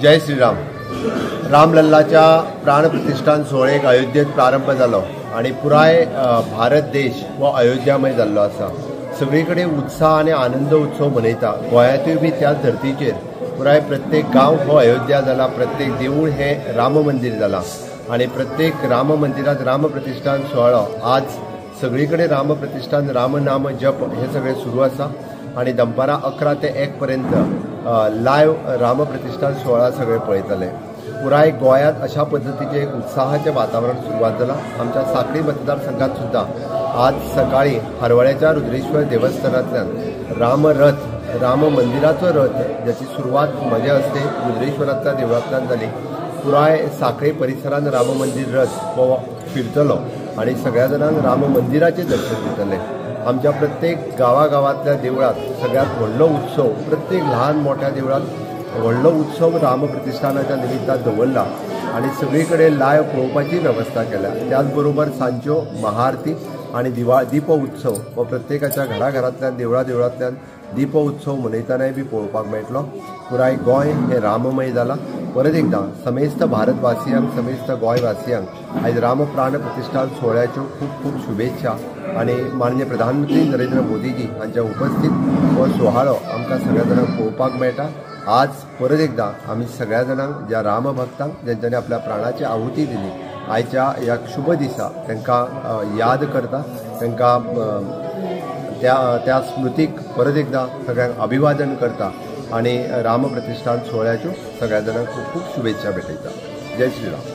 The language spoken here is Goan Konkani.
जय श्रीराम। रामलल्लाच्या प्राणप्रतिष्ठान सोहळ्याक अयोध्येत प्रारंभ जालो आनी पुराय भारत देश हो अयोध्यामय जाल्लो आसा। सगळे कडेन उत्साह आनी आनंद उत्सव मनयता। गोंयांतूय बी त्याच धर्तीचेर पुराय प्रत्येक गांव हो अयोध्या जाला, प्रत्येक देवूळ हे राम मंदिर जाला आनी प्रत्येक राम मंदिरात राम प्रतिष्ठान सुवाळो आज सगळे कडेन राम प्रतिष्ठान राम नाम जप हे सगळे सुरू आसा आनी दनपारां 11 ते 1 पर्यंत लायव्ह राम प्रतिष्ठान सुवाळा सगळे पळयतले। पुराय गोंयांत अशा पद्दतीचें एक उत्साहाचें वातावरण सुरवात जालां। आमच्या साखळी मतदारसंघात सुद्दां आज सकाळी हरवळ्याच्या रुद्रेश्वर देवस्थानांतल्यान रामरथ, राम मंदिराचो रथ ज्याची सुरवात म्हजे हस्ते रुद्रेश्वरांतल्या देवळांतल्यान जाली। पुराय साखळी परिसरान राम मंदिर रथ हो फिरतलो आनी सगळ्या जाणांक राम मंदिराचें दर्शन दितले। आमच्या प्रत्येक गांवागांवांतल्या देवळांत सगळ्यांत व्हडलो उत्सव, प्रत्येक ल्हान मोठ्या देवळांत व्हडलो उत्सव राम प्रतिष्ठानाच्या निमित्तान दवरला आनी सगळे कडेन लायव्ह पळोवपाची वेवस्था केल्या। त्याच बरोबर सांजच्यो महाआरती आनी दीप उत्सव हो प्रत्येकाच्या घराघरांतल्यान देवळा देवळांतल्यान दीप उत्सव मनयतनाय बी पळोवपाक मेळटलो। पुराय गोंय हें राममय जालां। परत एकदां समेस्त भारतवासियांक, समेस्त गोंयवासियांक आयज राम प्राण प्रतिष्ठान सुवाळ्याच्यो खूब खूब शुभेच्छा आनी माननीय प्रधानमंत्री नरेंद्र मोदीजी हांच्या उपस्थित हो सुवाळो आमकां सगळ्या जाणांक पळोवपाक मेळटा। आज परत एकदां आमी सगळ्या जाणांक, ज्या रामभक्तांक ज्यांच्यानी आपल्या प्राणाची आहुती दिली, आयच्या ह्या शुभ दिसा तांकां याद करता, तांकां त्या स्मृतीक परत एकदां सगळ्यांक अभिवादन करता आनी राम प्रतिष्ठान सुवाळ्याच्यो सगळ्या जाणांक खूब खूब शुभेच्छा भेटयता। जय श्रीराम।